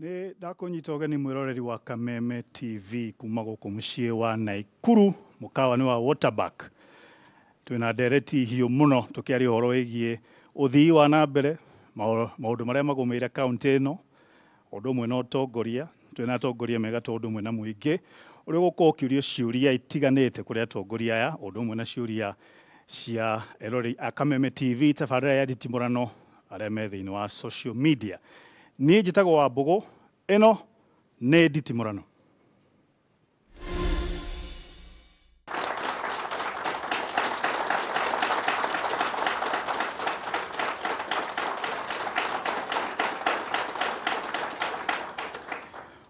Nĩ ndakũnyita ũgeni mwĩroreri wa Kameme TV kuma gũkũ mũciĩ wa Naikuru mũkawa-inĩ wa Waterback. Twĩna ndereti hiũ mũno tũkĩaria ũhoro wĩgiĩ ũthii wa na mbere, maũndũ marĩa magũmĩire kaũntĩ ĩno, ũndũ ũmwe na ũtongoria. Twĩna atongoria mega to ũndũ ũmwe na mũingĩ ũrĩa ũgũkorwo ũkĩũrio ciũria itiganĩte kũrĩ atongoria aya, ũndũ ũmwe na ciũria cia eroreri a Kameme TV tabarĩra ya nditimũrano arĩa me thĩinĩ wa social media. Niĩ njĩtagwo Wambũgũ, ĩno nĩ nditimũrano.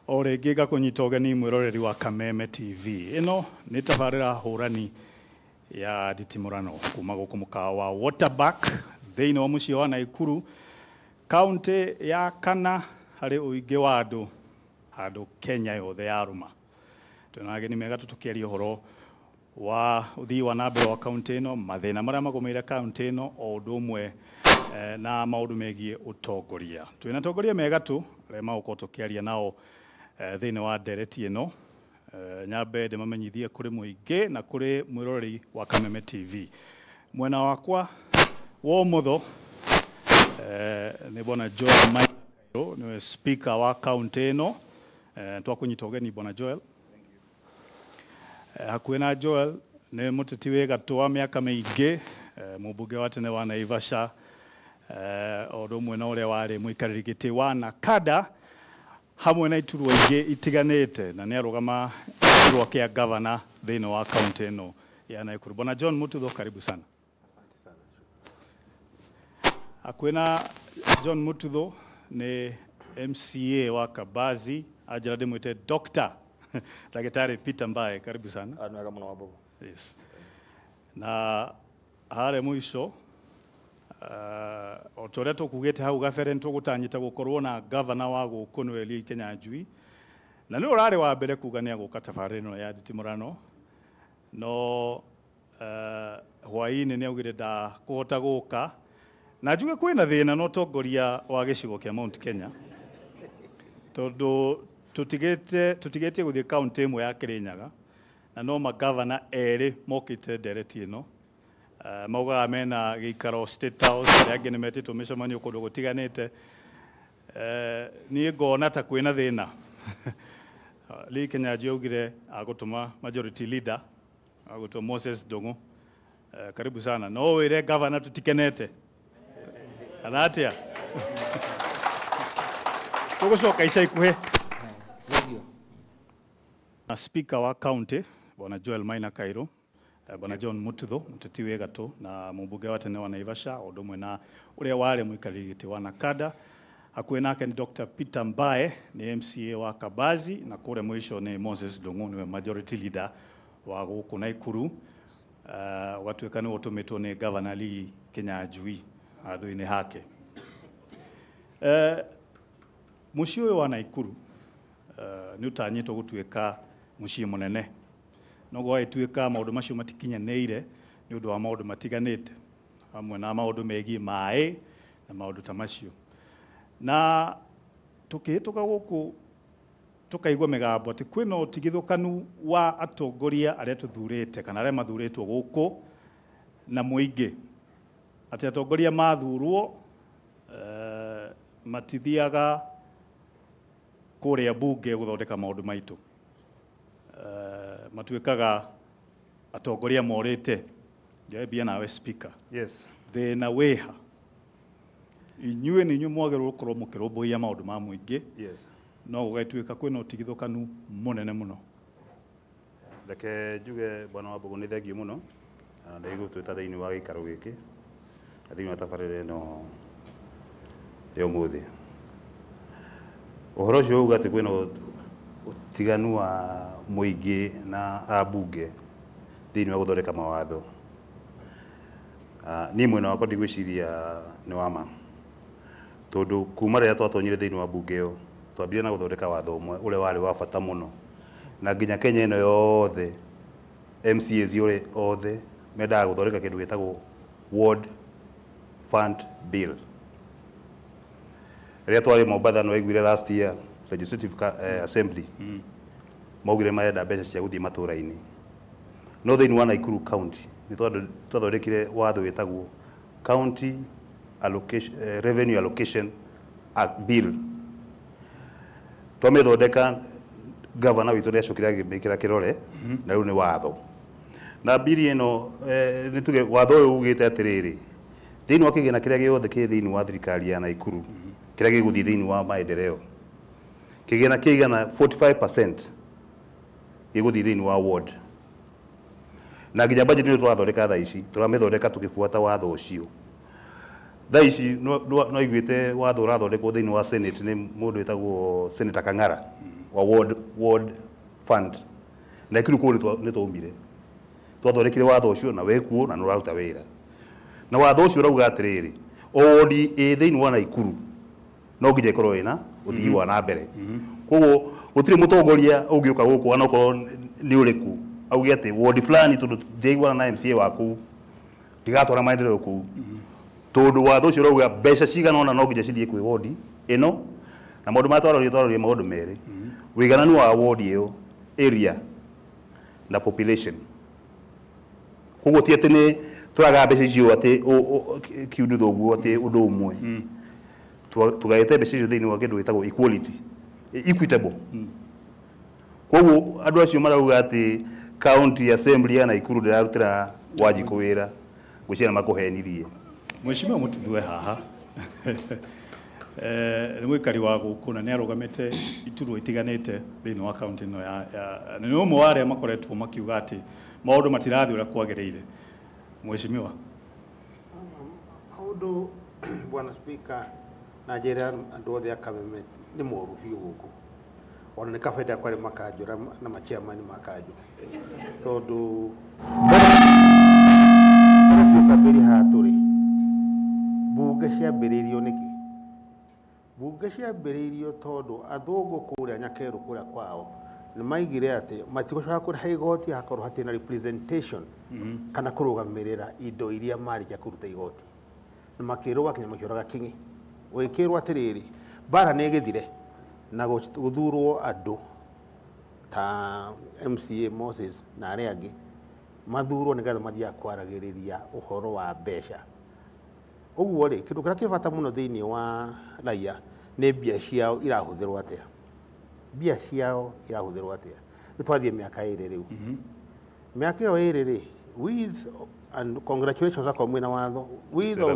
O rĩngĩ ngakũnyita ũgeni mwĩroreri wa Kameme TV. Ĩno nĩ tabarĩra hũrani ya nditimũrano kuma gũkũ mũkawa wa Waterback thĩinĩ wa mũciĩ wa Naikuru, kaũntĩ ya kana harĩ ũingĩ wa andũ handũ Kenya yothe yarũma. Twĩna ageni mega tũkĩaria ũhoro wa ũthii wa na mbere wa kaũntĩ ĩno, mathĩna marĩa magũmĩire kaũntĩ ĩno, o ũndũ ũmwe na maũndũ megiĩ ũtongoria. Twĩna atongoria mega tu arĩa magũkorwo tũkĩaria nao thĩinĩ wa ndereti ĩno. Nyambe ndĩmamenyithie kũrĩ mũingĩ na kũrĩ mwĩroreri wa Kameme TV. Mwena wakwa wa ũmotho nĩ Bwana Joel Maina nĩwe speaker wa kaũntĩ ĩno. Twakũnyita ũgeni Bwana Joel. Hakuhĩ na Joel nĩ mũteti wĩ gatũ wa mĩaka mĩingĩ, mũmbunge wa tene wa Naivasha, o ũndũ ũmwe na ũrĩa warĩ mũikarĩri gĩtĩ wa Nakada hamwe na iturwa ingĩ itiganĩte, na nĩ arũgama iturwa kĩa gavana thĩinĩ wa kaũntĩ ĩno ya Nakuru. Bwana John Mututho, karibu sana. Hakuhĩ na John Mututho nĩ MCA wa Kabazi, anjĩra ndĩmwĩte Dr. Ndagĩtarĩ Peter Mbae, karibu sana. Nĩ wega mũno Wambũgũ. Yes. Na harĩa mũico o ta ũrĩa tũkugĩte hau gabere nĩ tũgũtanyĩte gũkorwo na gavana wa gũkũ nĩwe Lee Kinyanjui, na nĩwe ũrarĩ wa mbere kuga nĩ agũka tabarĩra ĩno ya nditimũrano, no hwaĩ-inĩ nĩ augire ndakũhota gũka, na njuge kwĩna thĩna na ũtongoria wa gĩcigo kĩa Mount Kenya, tondũ tũtigĩtie gũthiĩ kaũntĩ ĩmwe ya Kĩrĩnyaga, na no magavana erĩ mokĩte ndereti ĩno. Maugaga mena gĩikaro State House, arĩa angĩ nĩ metĩtwo mĩcemanio kũndũ gũtiganĩte. Niĩ ngona ta kwĩna thĩna. Lee Kinyanjui augire agũtũma majority leader agũtũma Moses Ndung'u. Karibu sana. No wĩre gavana tũtikenete kana atĩa? Tũgũcoka ica ikuhĩ. Na speaker wa county Bwana Joel Maina Kairo, Bwana John Mututho mũteti wĩ gatũ na mũmbunge wa tene wa Naivasha, o ũndũ ũmwe na ũrĩa warĩ mũikarĩri gĩtĩ wa Nakada. Hakuhĩ nake nĩ Dr. Peter Mbae, nĩ MCA wa Kabazi, na kũrĩa mũico nĩ Moses Ndung'u, nĩwe majority leader wa gũkũ Naikuru. Ũgatuĩka nĩwe ũtũmĩtwo nĩ Governor Lee Kinyanjui handũ-inĩ hake. Mũciĩ ũyũ wa Naikuru nĩ ũtanyĩtwo gũtuĩka mũciĩ mũnene, no gwagĩtuĩka maũndũ macio matikinyanĩire nĩ ũndũ wa maũndũ matiganĩte, hamwe na maũndũ megiĩ maĩ na maũndũ ta macio. Na tũkĩhĩtũka gũkũ tũkaigua mĩgambo atĩ kwĩna ũtigithũkanu wa atongoria arĩa tũthurĩte kana arĩa mathurĩtwo gũkũ na mũingĩ, atĩ atongoria mathurwo matithiaga kũrĩa bunge gũthondeka maũndũ maitũ. Matuĩkaga atongoria morĩte. Njambia nawe speaker. Yes. Thĩna wĩha? Inyuĩ nĩ inyuĩ mwagĩrĩirwo gũkorwo mũkĩrũmbũiya maũndũ ma mũingĩ. Yes. No gũgatuĩka kwĩna ũtigithũkanu mũnene mũno. Reke njuge Bwana Wambũgũ nĩ thengiũ mũno na nĩ gũtwĩta thĩinĩ wa gĩikaro gĩkĩ na thĩinĩ wa tabarĩra ĩno ya ũmũthĩ. Ũhoro ũcio uga atĩ kwĩna ũtiganu wa mũingĩ na ambunge thĩinĩ wa gũthondeka mawatho, niĩ mwena wakwa ndigwĩciria nĩ wa ma, tondũ kuma rĩrĩa twatonyire thĩinĩ wa bunge ĩyo twambire na gũthondeka watho ũmwe ũrĩa warĩ wa bata mũno, na nginya Kenya ĩno yothe MCAs othe mendaga gũthondeka kĩndũ gĩtagwo Ward Fund Bill. Rĩrĩa twarĩ Mombatha nĩ waiguire last year Legislative Assembly maugire marenda mbeca cia gũthiĩ matũra-inĩ, no thĩinĩ wa Nakuru County nĩ twathondekire watho wĩtagwo County Allocation, Revenue Allocation Act Bill. Twamĩthondeka, gavana witũ nĩacokire agĩmĩkĩra kĩrore na rĩu nĩ watho. Na bili ĩno nĩ tuge watho ũyũ ugĩte atĩrĩrĩ, thĩinĩ wa kĩgĩna kĩrĩa gĩothe kĩ thĩinĩ wa thirikari ya Nakuru kĩrĩa gĩgũthiĩ thĩinĩ wa maendeleo, kĩgĩna kĩigana 45% gĩgũthiĩ thĩinĩ wa ward. Na nginya budget nĩ tũrathondeka thaa ici, tũramĩthondeka tũkĩbuata watho ũcio. Thaa ici no iguĩte watho ũrathondekwo thĩinĩ wa Senate nĩ mũndũ wĩtagwo Senator Kang'ara wa ward fund. Nakuru kũu nĩ twaumire, twathondekire watho ũcio na wĩkuo na nĩ ũraruta wĩra. Na watho ũcio ũrauga atĩrĩrĩ, o ward ĩ thĩinĩ wa Nakuru no nginya ĩkorwo ĩna ũthii wa na mbere. Koguo gũtirĩ mũtongoria ũngĩũka gũkũ onokorwo nĩ ũrĩkũ auge atĩ ward fulani tondũ ndiraiguana na MCA wa kũu ndigatwara maendeleo kũu, tondũ watho ũcio ũrauga mbeca cigana ũna no nginya cithiĩ kwĩ ward ĩno. Na maũndũ marĩa twarorire maũndũ merĩ, ũigananu wa ward ĩyo, area na population. Koguo ti atĩ nĩ tũraga mbeca icio atĩ kiundu ũguo atĩ ũndũ ũmwe, tugaĩte mbeca icio thĩinĩ wa kĩndũ gĩtagwo equality, equitable. Koguo andũ acio marauga atĩ county assembly ya Nakuru ndĩrarutĩra Wanjikũ wĩra, ngwĩciria nĩ makũhenirie. Mheshimiwa Mutithu haha nĩ mũikari wa gũkũ na nĩ arũgamĩte iturwa itiganĩte thĩinĩ wa kaunti ĩno ya nĩ ũmwe wa arĩa makoretwo makiuga atĩ maũndũ matirathiĩ ũrĩa kwagĩrĩire. Mheshimiwa, maũndũ Bwana Speaker, na njĩra andũ othe a Kameme nĩ moru biũ gũkũ, ona nĩ kabaida kwarĩ makanjũ na machairman makanjũ, tondũ mbere haha tũrĩ bunge ciambĩrĩirio nĩkĩ? Bunge ciambĩrĩirio tondũ athũngũ kũrĩa Nyakerũ kũrĩa kwao nĩ maigire atĩ matigũcoka kũrĩha igoti hakorwo hatirĩ na representation kana kũrũgamĩrĩra indo iria marĩkia kũruta igoti, na makĩrũa kinya makĩũraga Kĩng'i. Gwĩkĩrwo atĩrĩrĩ, mbara nĩ ĩgĩthire na gũthurwo andũ ta MCA Moses na arĩa angĩ mathurwo nĩgetha mathiaga kwaragĩrĩria ũhoro wa mbeca. Ũguo rĩ, kĩndũ kĩrĩa kĩ bata mũno thĩinĩ wa raia nĩ mbia ciao irahũthĩrwo atĩa, mbia ciao irahũthĩrwo atĩa. Nĩ twathiĩ mĩaka ĩrĩ rĩu, mĩaka ĩyo ĩrĩ rĩ, with and congratulations akorwo mwĩna watho, with or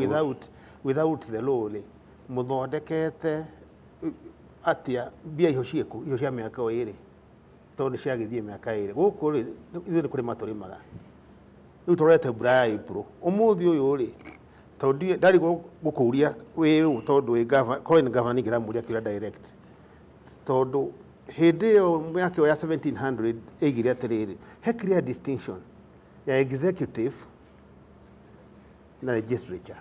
without the law rĩ, mũthondekete atĩa mbia icio ciĩkũ, icio cia mĩaka ĩyo ĩrĩ, tondũ nĩ ciagĩthiĩ mĩaka ĩrĩ. Gũkũ rĩ, ithuĩ nĩ kũrĩma tũrĩmaga, rĩu tũrorete mbura ya April ũmũthĩ ũyũ rĩ, tondũ ndarĩ gũkũria wĩ ũũ, tondũ wĩ gavana, korwo nĩ gavana ningĩramũria kĩũria direct, tondũ hĩndĩ ĩyo mĩaka ĩyo ya 1700 ĩigire atĩrĩrĩ, he clear distinction ya executive na legislature.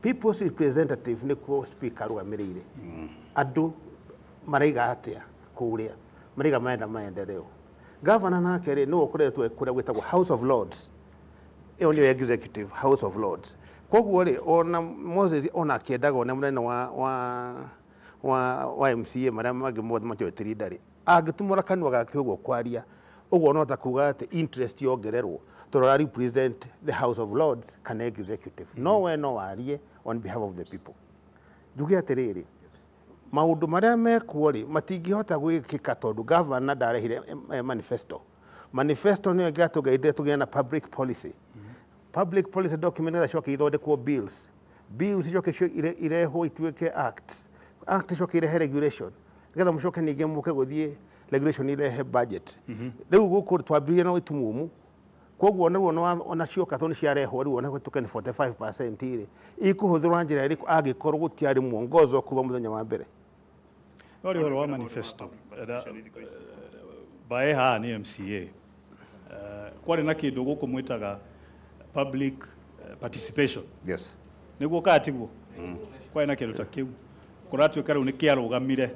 People's representative nĩkuo speaker arũgamĩrĩire andũ maraiga atĩa kũrĩa, maraiga marenda maendeleo. Gavana nake rĩ, nĩwe ũkoretwo kũrĩa gwĩtagwo House of Lords, ĩyo nĩyo executive House of Lords. Koguo rĩ, ona Moses ona akĩendaga ona mũnene wa MCA marĩa mangĩ mothe majority leader rĩ, angĩtumũra kanua gake ũguo kwaria ũguo no ta kuga atĩ interest yongererwo tondũ ara represent the House of Lords kana executive. No we no warie on behalf of the people. Njuge atĩrĩrĩ, maũndũ marĩa mekuo rĩ matingĩhota gwĩkĩka tondũ gavana ndarehire manifesto. Manifesto nĩyo ĩngĩatũgeithia tũgĩe na public policy. Public policy document nĩgetha icoke ithondekwo bills, bills icoke irehwo ituĩke acts, act icoke irehe regulation, nĩgetha mũcoke ningĩ mũke gũthiĩ regulation irehe budget. Rĩu gũkũ twambĩrĩrie na itumumu, koguo naruo ona cioka tondũ nĩciarehwo rĩu ona gũtuĩka nĩ 45% rĩ, ikũhũthĩrwo na njĩra ĩrĩkũ angĩkorwo gũtiarĩ mwongozo kuma mũthenya wa mbere? No rĩ ũhoro wa manifesto bae haha nĩ MCA, kwarĩ na kĩndũ gũkũ mwĩtaga public participation. Yes. Nĩguo kana tiguo? Kwarĩ na kĩndũ ta kĩu kũratuĩka rĩu nĩ kĩarũgamire,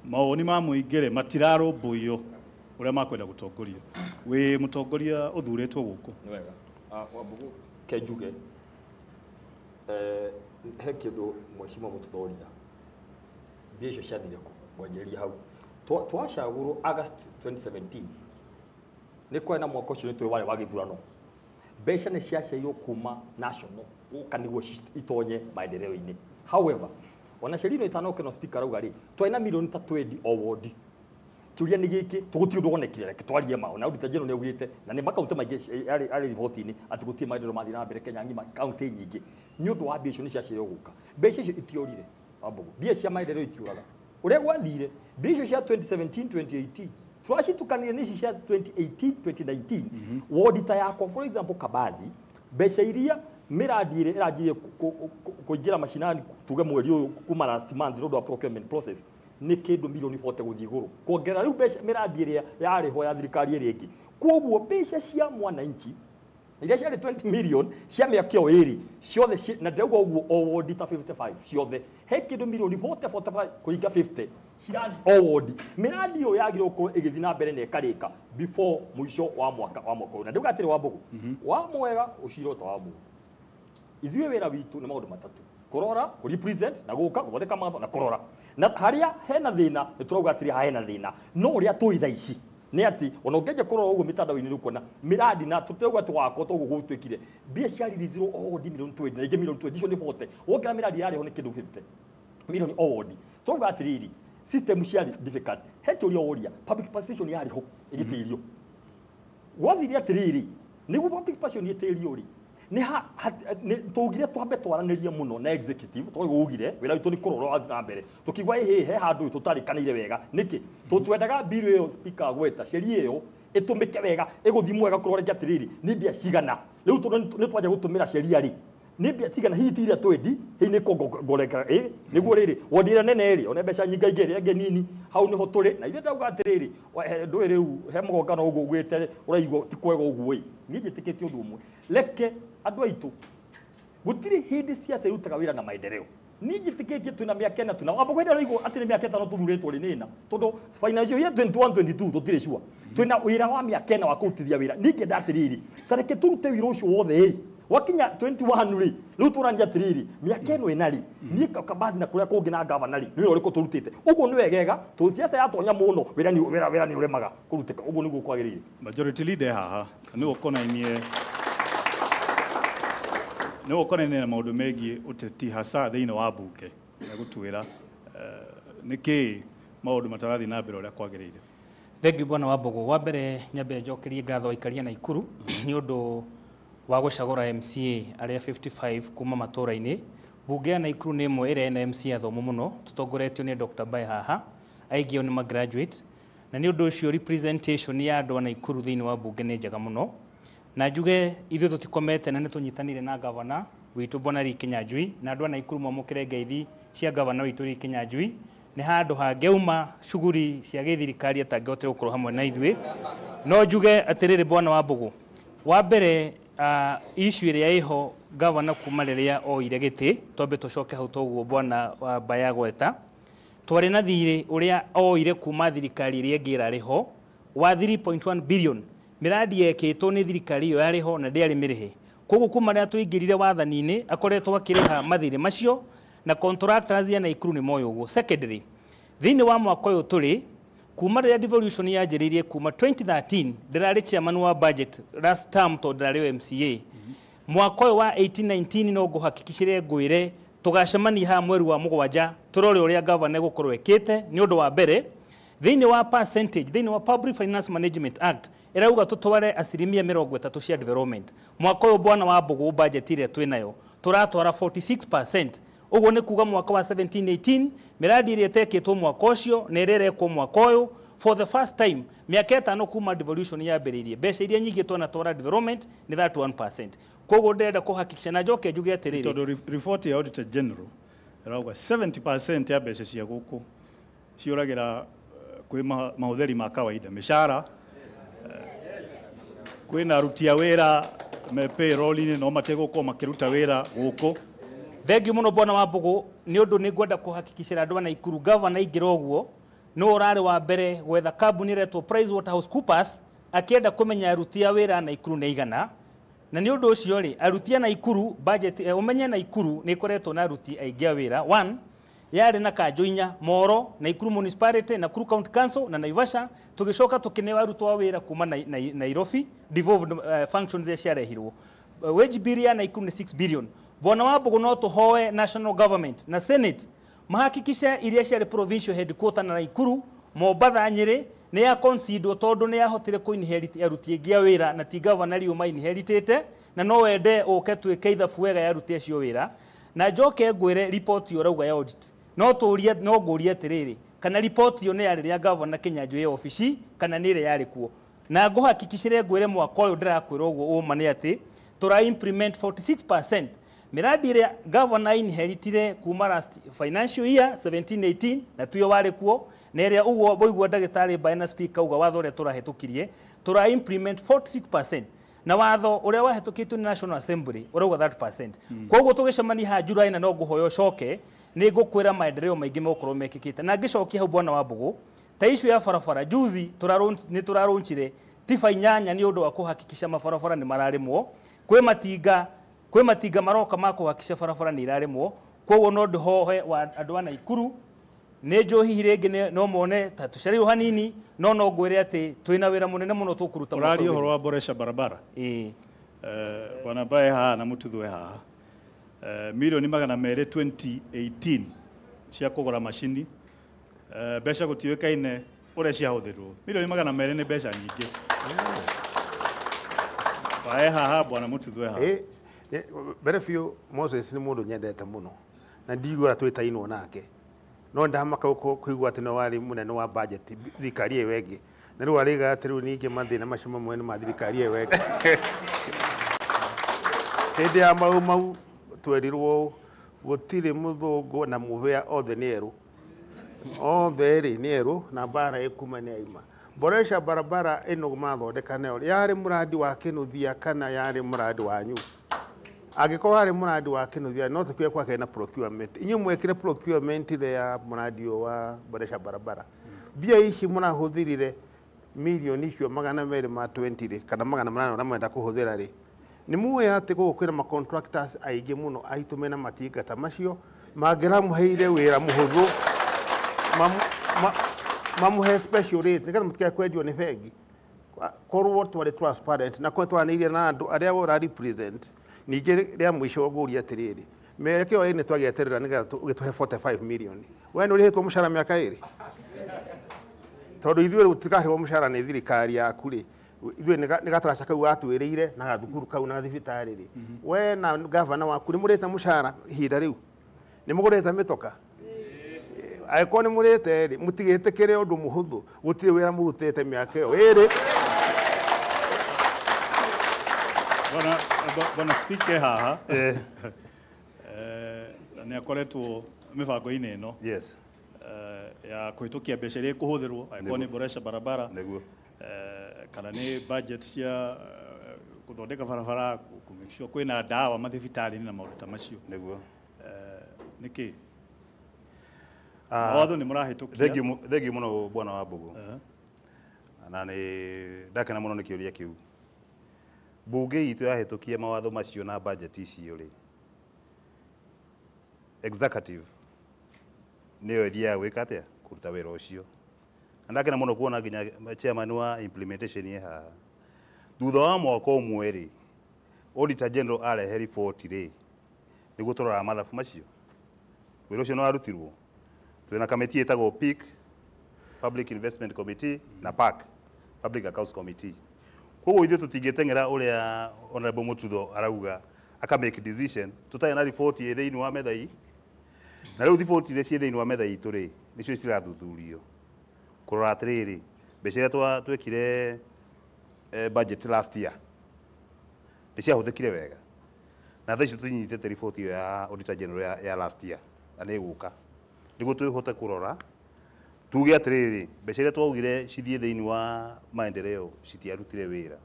mawoni ma mũingĩ rĩ matirarũmbũiyo ũrĩa makwenda gũtongorio. Wĩ mũtongoria ũthurĩtwo gũkũ. Nĩ wega. Wambugu ke njuge he kĩndũ mheshimiwa Mũtuthoria, mbia icio ciathire kũ? Ngwanjĩrĩria hau. Twacagũrwo August 2017 nĩ kwarĩ na mwaka ũcio nĩ tũĩ warĩ wa gĩthurano. Mbeca nĩ ciaceirwo kuma national gũka nĩguo itonye maendeleo-inĩ. However, ona sheria ĩno ĩtanoke no speaker arauga rĩ, twarĩ na milioni ta 20 o wodi. Kĩũria nĩ gĩkĩ, tũgũtirĩ ũndũ wonekire, reke twarie ma. Ona Auditor General nĩ augĩte, na nĩ makaunti maingĩ arĩ riboti-inĩ atĩ gũtirĩ maendeleo mathiĩ na mbere Kenya ng'ima, kaunti nyingĩ. Nĩ ũndũ wa mbia icio nĩ ciaceirwo gũka. Mbeca icio itiorire, Wambugu. Mbia cia maendeleo itiũraga. Ũrĩa gwathire, mbia icio cia 2017 2018 tũracitukanirie nĩ ici cia 2018 2019. Wodi ta yakwa, for example, Kabazi, mbeca iria mĩradi ĩrĩa ĩranjirie kũingĩra macinani tuge mweri ũyũ kuma last month nĩ ũndũ wa procurement process nĩ kĩndũ milioni 40 gũthiĩ igũrũ, kuongerera rĩu mbeca mĩradi ĩrĩa yarĩho ya thirikari ĩrĩa ĩngĩ. Koguo mbeca cia mwananchi iria ciarĩ 20 million cia mĩaka ĩyo ĩrĩ ciothe, na ndĩrauga ũguo o wodi ta 55 ciothe he kĩndũ milioni 40 45 kũringa 50 ciradi o wodi. Mĩradi ĩyo yagĩrĩirwo gũkorwo ĩgĩthiĩ na mbere na ĩkarĩka before mũico wa mwaka ũyũ. Na ndĩrauga atĩrĩ Wambugu, wa mwega ũcira ta Wambugu, ithuĩ wĩra witũ nĩ maũndũ matatũ: kũrora, kũ represent na gũka gũthondeka mawatho na kũrora. Na harĩa hena thĩna nĩ tũrauga atĩrĩ haha hena thĩna, no ũrĩa tũĩ thaa ici nĩ atĩ ona ũngĩanjia kũrora ũguo mĩtandao-inĩ nĩ ũkuona mĩradi na tũtirauga atĩ wakwa toguo gũtuĩkire mbia ciaririzirwo o wodi milioni 20 na ingĩ milioni 20 icio nĩ 40, wongerera mĩradi yarĩ ho nĩ kĩndũ 50 milioni o wodi. Tũrauga atĩrĩrĩ, system ciarĩ difficult, he kĩũria woria, public participation yarĩ ho ĩgĩtĩrio. Gwathire atĩrĩrĩ, nĩguo public participation ĩtĩrio rĩ, nĩ tũugire twambe twaranĩrie mũno na executive, tondũ ugire wĩra witũ nĩ kũrora ũrathiĩ na mbere. Tũkiuga ĩhĩ he handũ tũtarĩkanĩire wega nĩkĩ tũtwendaga bill ĩyo speaker agweta sheria ĩyo ĩtũmĩke wega ĩgũthimwo wega kũroreke atĩrĩrĩ nĩ mbia cigana. Rĩu tondũ nĩ twanjia gũtũmĩra sheria rĩ, nĩ mbia cigana hihi ti iria twendi, hihi nĩ kuongerereka ĩ nĩguo rĩrĩ wodi ĩrĩa nene rĩ one mbeca nyingaingĩ ĩrĩa ĩngĩ nini, hau nĩho tũrĩ. Na ithuĩ ndauga atĩrĩrĩ, ndũĩ rĩu he mũgongano ũguo ugĩte ũraigua ti kwega ũguo ĩ, niĩ njĩtĩkĩtie ũndũ ũmwe, reke andũ aitũ gũtirĩ hĩndĩ ciaca irutaga wĩra na maendeleo. Niĩ njĩtĩkĩtie twĩna mĩaka ĩna twĩna wambo kwenda ũraigua atĩ nĩ mĩaka ĩtano tũthurĩtwo rĩ nĩna, tondũ financial year 21 22 tũtirĩ sure twĩna wĩra wa mĩaka ĩna wa kũrutithia wĩra. Niĩ ngĩenda atĩrĩrĩ, ta reke tũrute wĩra ũcio wothe ĩ wakinya 21 rĩ, rĩu tũrania atĩrĩrĩ mĩaka ĩno ĩna rĩ, niĩ Kabazi na kũrĩa kũngĩ na gavana rĩ, nĩ wĩra ũrĩkũ tũrutĩte? Ũguo nĩ wegega tondũ siasa yatonya mũno wĩra nĩ ũremaga kũrutĩka. Ũguo nĩguo kwagĩrĩire. Majority leader haha nĩwe ũkonainie na maũndũ megiĩ ũteti hasa thĩinĩ wa mbunge, egũtwĩra nĩkĩ maũndũ matarathiĩ na mbere ũrĩa kwagĩrĩire. Thengiũ bwana Wambugu. Wa mbere nyambe njokerie ngatho aikaria Naikuru nĩ ũndũ wa gũcagũra MCA arĩa 55 kuma matũra-inĩ. Mbunge ya Naikuru nĩ ĩmwe ĩrĩa ĩna MCA athomu mũno, tũtongoretio nĩ Dr. Mbae haha, aingĩ ao nĩ ma graduate, na nĩ ũndũ ũcio representation ya andũ a Naikuru thĩinĩ wa mbunge nĩ njega mũno. Na njuge ithuĩ tũtikomete na nĩ tũnyitanĩire na gavana witũ bwana Lee Kinyanjui, na andũ a Naikuru mwamũkĩre ngeithi cia gavana witũ Lee Kinyanjui. Nĩ handũ hangĩauma cuguri cia gĩthirikari atangĩhotire gũkorwo hamwe na ithuĩ. No njuge atĩrĩrĩ bwana Wambugu, wa mbere issue ĩrĩa ĩho gavana kuma rĩrĩa oire gĩtĩ, twambe tũcoke hau toguo bwana Mbae agweta, twarĩ na thirĩ ũrĩa oire kuma thirikari ĩrĩa ĩngĩ ĩrarĩ ho wa 3.1 billion. Mĩradi yekĩtwo nĩ thirikari ĩyo yarĩ ho na ndĩarĩ mĩrĩhe. Koguo kuma rĩrĩa tũingĩrire wathani-inĩ akoretwo akĩrĩha mathirĩ macio, na contractors ya Naikuru nĩ moĩ ũguo. Secondary, thĩinĩ wa mwaka ũyũ tũrĩ, kuma rĩrĩa devolution yanjĩrĩirie kuma 2013, ndĩrarĩ chairman wa budget last term tondũ ndĩrarĩ MCA. Mwaka ũyũ wa 18-19 no ngũhakikicĩre ngwĩre tũgacemania haha mweri wa mũgwanja tũrore ũrĩa governor egũkorwo ĩkĩte. Nĩ ũndũ wa mbere, thĩinĩ wa percentage, thĩinĩ wa Public Finance Management Act ĩrauga tũtware 30% cia development. Mwaka ũyũ bwana Wambugu budget ĩrĩa twĩnayo tũratwara 46%. Ũguo nĩ kuga mwaka wa 17-18 mĩradi ĩrĩa ĩtekĩtwo mwaka ũcio na ĩrĩa ĩrekwo mwaka ũyũ for the first time mĩaka ĩtano kuma devolution yambĩrĩirie, mbeca iria nyingĩ twanatwara development nĩ 31%. Koguo ndĩrenda kũhakikisha na njoke njuge atĩrĩrĩ, tondũ report ya Auditor General ĩrauga 70% ya mbeca cia gũkũ ciũragĩra kwĩ mahũthĩri ma kawaida, mĩcara, kwĩna aruti a wĩra me payroll-inĩ no mategũkorwo makĩruta wĩra gũkũ. Thengiũ mũno bwana Wambugu, nĩ ũndũ nĩ ngwenda kũhakikicĩra andũ a Naikuru gavana aingĩra ũguo nĩ ũrarĩ wa mbere gwetha kambuni ĩretwo PricewaterhouseCoopers akĩenda kũmenya aruti a wĩra a Naikuru nĩ aigana. Na nĩ ũndũ ũcio rĩ, aruti a Naikuru budget, ũmenye Naikuru nĩ ĩkoretwo na aruti aingĩ a wĩra. One, yarĩ na kanjũ inya, Moro, Nakuru Municipality, Nakuru County Council na Naivasha. Tũgĩcoka tũkĩneo arutwo a wĩra kuma Nairobi, devolved functions iria ciarehirwo. Wage bill ya Nakuru nĩ 6 billion. Bwana Wambugu, no tũhoe national government na Senate mahakikishe iria ciarĩ provincial headquarter na Nakuru, Mombatha, Nyĩrĩ nĩ ya considerwo, tondũ nĩ yahotire kũ inherit aruti aingĩ a wĩra na ti governor riũ ma inheritĩte, na no wende ũke twĩke ithabu wega ya aruti acio wĩra. Na njoke ngwĩre, report ĩyo ũrauga ya audit, no tũrie, no ngũrie atĩrĩrĩ, kana report ĩyo nĩ ya rĩrĩa governor Kĩnyanjui e obici kana nĩ ĩrĩa yarĩ kuo? Na ngũhakikicĩre, ngwĩre, mwaka ũyũ ndĩrakwĩra ũguo, ũma nĩ atĩ tũra implement 46% miradi ĩrĩa governor inheritire kuma last financial year 17-18, na tuyo warĩ kuo, na ĩrĩa ũguo waigua ndagĩtarĩ Mbae na speaker uga watho ũrĩa tũrahĩtũkirie, tũra implement 46%, na watho ũrĩa wahĩtũkĩtio nĩ National Assembly ũrauga 30%. Koguo tũgĩcemania haha July, na no ngũhoya ũcoke, nĩ ngũkwĩra maendeleo maingĩ megũkorwo mekĩkĩte. Na ngĩcokia hau, bwana wa Mbũgũ, ta issue ya barabara, juzi nĩ tũrarũnchire tiba 8 nĩ ũndũ wa kũhakikisha mabarabara nĩ mararĩmwo. Kwĩ matinga maroka ma kũhakikisha barabara nĩ irarĩmwo. Koguo no ndĩhoe wa andũ a Naikuru, nĩ njũĩ hihi rĩngĩ no mone ta tũcereirwo hanini, no ngwĩre atĩ twĩna wĩra mũnene mũno tũkũruta mwaka Ũraria ũyũ. Ũhoro wa boresha barabara. Ĩĩ. Bwana Mbae haha na Mũtuthwe haha, milioni 200 2018 cia kũgũra macini, mbeca gũtiũĩkaine ũrĩa ciahũthĩrwo. Milioni 200 nĩ mbeca nyingĩ. Mbae haha, bwana Mũtuthwe haha. Ĩ, mbere biũ, Moses nĩ mũndũ nyendete mũno na ndiguaga twĩtainwo nake, no ndamaka kũigua atĩ no warĩ mũnene wa budget thirikari ĩyo ĩngĩ, na rĩu arĩga atĩ rĩu ningĩ mathĩna macio mamwe nĩ ma thirikari ĩyo ĩngĩ. Hĩndĩ ya Mau Mau twerirwo gũtirĩ mũthũngũ na mũhĩa, othe nĩ erũ, othe rĩ nĩ erũ, na mbara ĩkuma nĩ aima. Boresha barabara ĩno mathondeka nayo yarĩ mũrandi wa Kĩnuthia kana yarĩ mũrandi wanyu? Angĩkorwo yarĩ mũrandi wa Kĩnuthia, no tũkiuge kwake na procurement, inyuĩ mwekire procurement ile ya mũrandi ũyũ wa boresha barabara, mbia ici mũrahũthĩrire milioni icio 220 rĩ, kana 800 ũrĩa mwenda kũhũthĩra rĩ, nĩ muoĩ atĩ gũkũ kwĩna ma contractors aingĩ mũno aitũ mena matinga ta macio mangĩramũheire wĩra mũhũthũ, mamũhe special rate nĩgetha mũtikae kwendio nĩ bengi. Korwo twarĩ transparent na korwo twaranĩirie na andũ arĩa we ũra represent. Ningĩ rĩa mũico ngũria atĩrĩrĩ, mĩaka ĩyo ĩnĩ twagĩeterera nĩgetha ũgĩtũhe 45 million, we nĩ ũrĩhĩtwo mũcara mĩaka 2? Tondũ ithuĩ rĩu tũtikarĩhwo mũcara nĩ thirikari yaku rĩ, ithuĩ nĩ gataraca kau watwĩrĩire na gathukuru kau na thibitarĩ rĩ, we na gavana waku nĩ mũrĩte mũcara ihinda rĩu? Nĩ mũgũrĩte mĩtoka? Angĩkorwo nĩ mũrĩte rĩ, mũtigĩtĩkĩre ũndũ mũhũthũ, gũtirĩ wĩra mũrutĩte mĩaka ĩyo 2. Bwana speaker haha nĩ akoretwo mĩbango-inĩ ĩno ya kũhĩtũkia mbeca iria ikũhũthĩrwo, angĩkorwo nĩ boresha barabara, kana nĩ budget cia gũthondeka barabara, kũ make sure kwĩna ndawa mathibitarĩ-inĩ na maũndũ ta macio. Nĩguo. Nĩkĩ Ah, mawatho nĩ mũrahĩtũkia? Thengiũ mũno, bwana wa Mbũgũ, na nĩ ndakena mũno nĩ kĩũria kĩu. Bunge itũ yahĩtũkia mawatho macio na budget icio rĩ, executive nĩyo ĩthiaga gwĩka atĩa, kũruta wĩra ũcio. Na ndakena mũno kuona nginya chairman wa implementation ye haha. Thutha wa mwaka ũmwe rĩ, auditor general arehe riboti rĩ, nĩguo tũroraga mathabu macio, wĩra ũcio nĩ warutirwo. Twĩna kamĩtĩ ĩtagwo PIC, Public Investment Committee, na PAC, Public Accounts Committee. Koguo ithuĩ tũtingĩteng'era ũrĩa Honorable Mututho arauga aka make decision tũtarĩ na riboti ĩ thĩinĩ wa metha ii. Na rĩu riboti iria ciĩ thĩinĩ wa metha itũ rĩ, nĩcio cirathuthurio kũrora atĩrĩrĩ, mbeca iria twekire budget last year nĩ ciahũthĩkire wega. Na thaa ici tũnyitĩte riboti ĩyo ya auditor general ya last year, na nĩ ĩgũka nĩguo twĩhote kũrora tuge atĩrĩrĩ, mbeca iria twaugire cithiĩ thĩinĩ wa maendeleo citiarutire wĩra.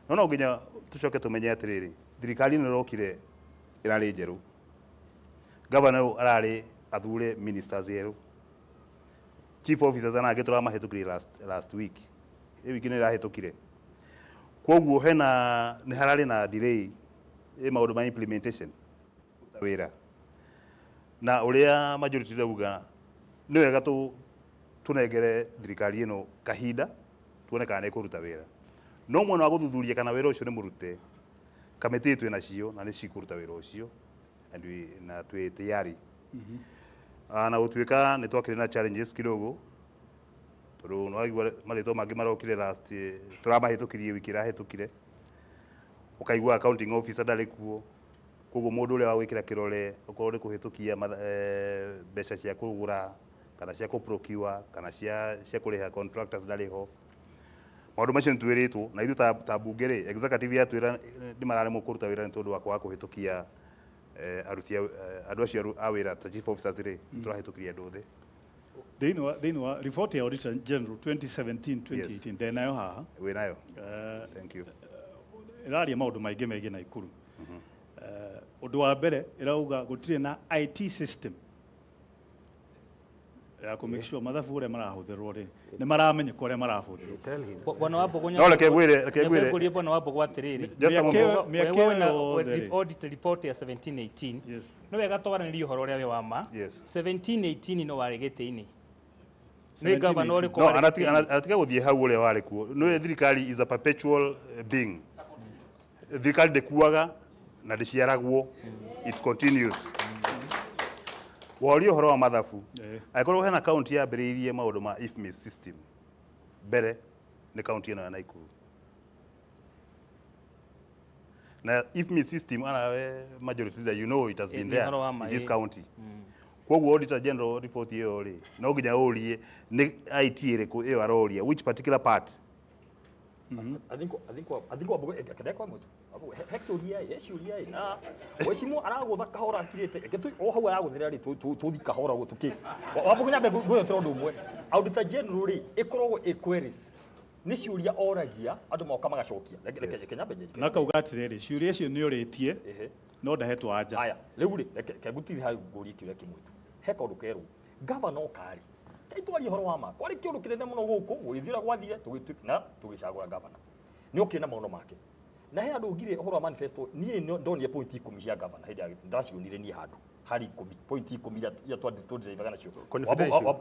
No nginya tũcoke tũmenye atĩrĩrĩ, thirikari ĩno ĩrokire ĩrarĩ njerũ, governor ũyũ ararĩ athure ministers erũ, chief officers ana angĩ tũramahĩtũkirie last week, ĩ wiki nĩ ĩrahĩtũkire. Koguo hena nĩ hararĩ na delay ĩ maũndũ ma implementation wĩra. Na uria majority rauga nĩ wega tunengere thirikari ĩno kahinda tuone kana nĩ ĩkũruta wĩra. No mwena wa gũthuthuria kana wĩra ũcio nĩ mũrute, kamĩtĩ twĩ nacio na nĩ cikũruta wĩra ũcio and we na twĩ tayari. Na gũtuĩka nĩ twakĩrĩ na challenges kidogo tondũ nĩ waigua marĩtwa mangĩ marokire last tũramahĩtũkirie wiki ĩrahĩtũkire, ũkaigua accounting officer ndarĩ kuo, koguo mũndũ ũrĩa wa gwĩkĩra kĩrore okorwo nĩ kũhĩtũkia mbeca cia kũgũra kana cia kũ-procure kana cia kũrĩha contractors ndarĩ ho. Maũndũ macio nĩ twĩrĩtwo na ithuĩ ta bunge rĩ, executive yatwĩra nĩ mararemwo kũruta wĩra nĩ tondũ wa kwaga kũhĩtũkia aruti andũ acio a wĩra ta chief officers rĩ, tũrahĩtũkirie andũ othe. Thĩinĩ wa report ya Auditor General 2017 2018 ndenayo haha. Wĩnayo? Thank you. Ĩraria maũndũ maingĩ megiĩ Naikuru. Ũndũ wa mbere ĩrauga gũtirĩ na IT system ya kũ make sure mathabu ũrĩa marahũthĩrwo rĩ nĩ maramenyeka ũrĩa marahũthĩrwo. Bwana wa Mbogo, No reke ngwĩre, reke ngwĩre. Ngũrie bwana wa Mbogo atĩrĩrĩ, Mĩaka ĩyo audit report ya 1718 yes, nĩ wega twaranĩrie ũhoro ũrĩa wĩ wa ma. 1718 no warĩ gĩtĩ-inĩ. Nĩ gavana ũrĩkũ No, warĩ gĩtĩ-inĩ? anatiga gũthiĩ hau ũrĩa warĩ kuo. Nĩ thirikari is a perpetual being. Thirikari ndĩkuaga na ndĩciaragwo. It continues. Woria ũhoro wa mathabu, angĩkorwo hena kaunti yambĩrĩirie maũndũ ma IFMIS system mbere nĩ kaunti ĩno ya Naikuru. Na IFMIS system anawe majority leader, you know it has been there in this county. Koguo Auditor General report ĩyo rĩ, no nginya ũrie nĩ IT ĩrĩkũ ĩyo aroria, which particular part. I think Wambogo kedekwa mutu he kĩũria he ciũria na wecimu aragũtha kahora akirĩte reke o hau aragũthĩra rĩ tũthi kahora ũguo tũkĩ Wambogo nyambe ngwĩre ũndũ ũmwe. Auditor General rĩ ĩkoragwo ĩ queries, nĩ ciũria oragia andũ moka magacokia. Reke nyambe njanjie na kauga atĩrĩrĩ, ciũria icio nĩ ũrĩtie no ndahetwo anja. Haya rĩu rĩ reke ngũtithie hau ngũrie kĩũria kĩmwe tu. He kaũndũ kerwo gavana oka rĩ, taitwarie ũhoro wa ma, kwarĩ kĩũndũ kĩnene mũno gũkũ gũgĩthira gwathire tũgĩtuĩka na tũgĩcagũra gavana nĩ okire na maũndũ make na he andũ ngire ũhoro wa manifesto. Niĩ ndonire point 10 cia gavana hĩndĩ ya ndacionire niĩ handũ harĩ 10 point 10 iria twandĩraivaga nacio.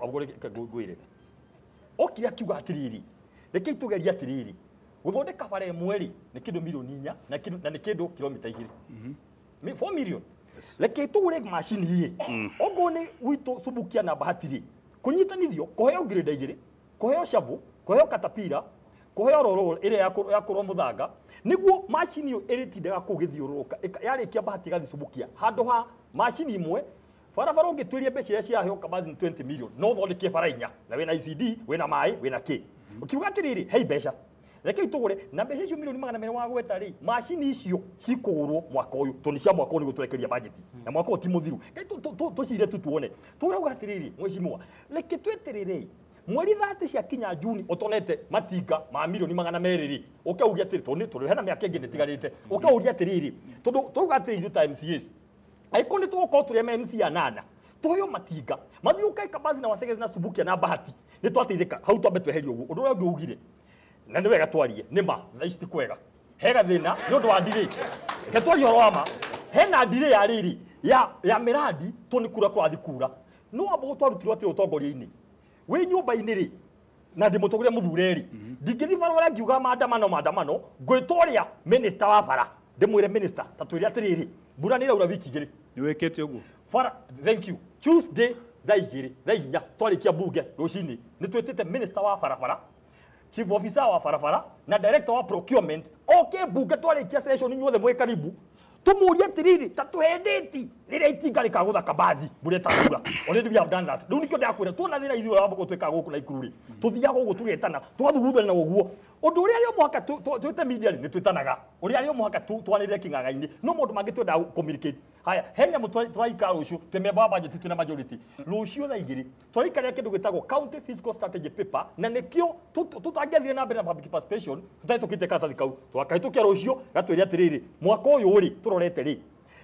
Ngwĩre okire akiuga atĩrĩrĩ, reke tũgerie atĩrĩrĩ gũthondeka bara ĩmwe rĩ nĩ kĩndũ milioni 4 na nĩ kĩndũ kilomita 2 4 million. Reke tũgũre macini ĩ okorwo nĩ gwitũ Subukia na Bahati rĩ kũnyitanithio kũheo grade 2 kũheo shovel kũheo katapira kũheo roro ĩrĩa ya kũrwo mũthanga nĩguo macini ĩyo ĩrĩtindaga kũu gĩthiũrũrũka yarĩkia Bahati ĩgathiĩ Subukia handũ ha macini ĩmwe barabara ũngĩtuĩria mbeca iria ciraheo Kabazi 20 million no ũthondekie bara 4 na wĩna ICD wĩna maĩ wĩna kĩ ũkiuga atĩrĩrĩ hei mbeca reke tũgũre na mbeca icio milioni 200 wa gweta rĩ macini icio cikũgũrwo mwaka ũyũ tondũ nĩ cia mwaka ũyũ nĩguo tũrekeria budget na mwaka ũyũ ti mũthiru. Reke tũcire tu tuone tũrauga atĩrĩrĩ mheshimiwa reke tweterere mweri 30 ciakinya Juni ũtonete matinga ma milioni 200 rĩ ũkauria atĩrĩ tondũ hena mĩaka ĩngĩ nĩtigarĩte ũkauria atĩrĩrĩ tondũ tũrauga atĩrĩ ithuĩ ta MCAs angĩkorwo nĩ tũgũkorwo tũrĩ MCA 8 tũheo matinga mathiũrũrũke Kabazi na Wasegezi na Subukia na Bahati nĩ twateithĩka hau twambe tweherie ũguo. Ũndũ ũrĩa ũngĩ ugire na nĩ wega twarie nĩ ma thaa ici ti kwega he gathĩna nĩ ũndũ wa ndirĩ reke twarie ũhoro wa ma hena ndirĩ ya rĩrĩ ya mĩrandi tondũ nĩ kura kũrathiĩ kura no Wambogo twarutirwo atĩrĩ ũtongoria-inĩ wĩ nyũmba-inĩ rĩ na ndĩ mũtongoria mũthure rĩ ndingĩthiĩ barabara ngiuga maandamano ngwĩta ũrĩa minister wa bara ndĩmwĩre minister ta twĩre atĩrĩrĩ mbura nĩ ĩraura wiki 2 nĩ wĩkĩte ũguo bara. Thank you. Tuesday thaa 2 thaa 4 twarĩkia bunge rũcinĩ nĩ twĩtĩte minister wa barabara chief officer wa barabara na director wa procurement oke bunge twarĩkia session inyuothe mwĩ karibu tũmũrie atĩrĩrĩ ta tũhe date rĩrĩa itinga rĩkagũtha Kabazi mbura ĩtaraura. Already we have done that. Rĩu nĩkĩo ndakwĩra tuona thĩna ithuĩ ũrĩa Wambogo twĩkaga gũkũ Naikuru rĩ tũthiaga ũguo tũgetana tũgathuguthana ũguo ũndũ ũrĩa rĩ mũhaka twĩte media rĩ nĩ twĩtanaga ũrĩa rĩ mũhaka twanĩrĩre kĩng'ang'a-inĩ no maũndũ mangĩ twendaga communicate. Haya he nyamũ tũraikara rũciũ twĩ member wa budget twĩna majority rũciũ thaa 2 tũraikarĩra kĩndũ gĩtagwo county fiscal strategy paper na nĩkĩo tũtangĩathire na mbere na public participation tũtahĩtũkĩte karatathi kau twakahĩtũkia rũciũ gatwĩre atĩrĩrĩ mwaka ũyũ rĩ tũrorete rĩ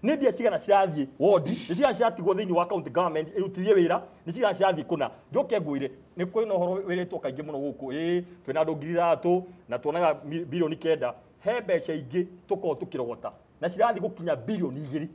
nĩ mbia cigana cirathiĩ wodi nĩ cigana ciratigwo thĩinĩ wa county government ĩrutithie wĩra nĩ cigana cirathiĩ kũna. Njoke ngwĩre nĩ kwĩna ũhoro wĩrĩtwo kaingĩ mũno gũkũ ĩĩ twĩna andũ 3,000 na tuonaga bilioni 9 he mbeca ingĩ tũkoragwo tũkĩrogota na cirathiĩ gũkinya bilioni 2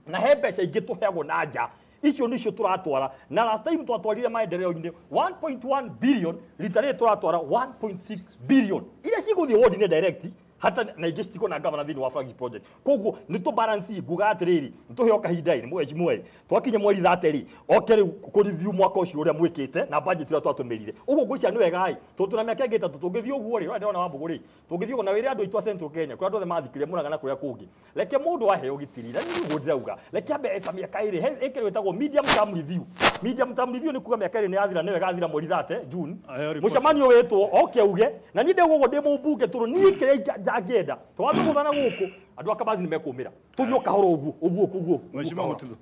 na he mbeca ingĩ tũheagwo na nja Icio nicio turatwara na last time twatwarire maendeleo-inĩ 1.1 billion, rita rĩrĩ tũratwara 1.6 billion iria cigũthiĩ ward-inĩ direct, hata na ingĩ citikona gavana thĩinĩ wa flagship project. Koguo nĩ tũ balance. Nguga atĩrĩrĩ, nĩ tũheo kahinda ĩ mwezi mweri twakinya mweri 30 rĩ, oke rĩu kũ review mwaka ũcio ũrĩa mwĩkĩte na budget ĩrĩa twatũmĩrire. Ũguo ngwĩciria nĩ wega ĩ, tondũ tũna mĩaka ĩngĩ 3 tũngĩthiĩ ũguo rĩ, ũrĩa ndĩrona Wambũgũ rĩ, tũngĩthiĩ ũguo na wĩre andũ aitũ a Central Kenya kũrĩa andũ othe mathikire Mũrang'a na kũrĩa kũngĩ, reke mũndũ aheo gĩtiri na nĩ ũguo ndĩrauga, reke ambe eta mĩaka 2 he ĩkĩrĩ ĩtagwo medium term review. Medium term review nĩ kuga mĩaka 2 nĩ yathira, nĩ wega athira mweri 30 June, Aheo report. mũcemanio wĩtwo oke auge na niĩ ndĩgũgwo ndĩ mũmbunge, tondũ niĩ kĩrĩa ndangĩenda twathũgũthana gũkũ andũ a Kabazi nĩ mekũmĩra tũthiĩ o kahora ũguo ũguo ũguo. Mheshimiwa Mututho.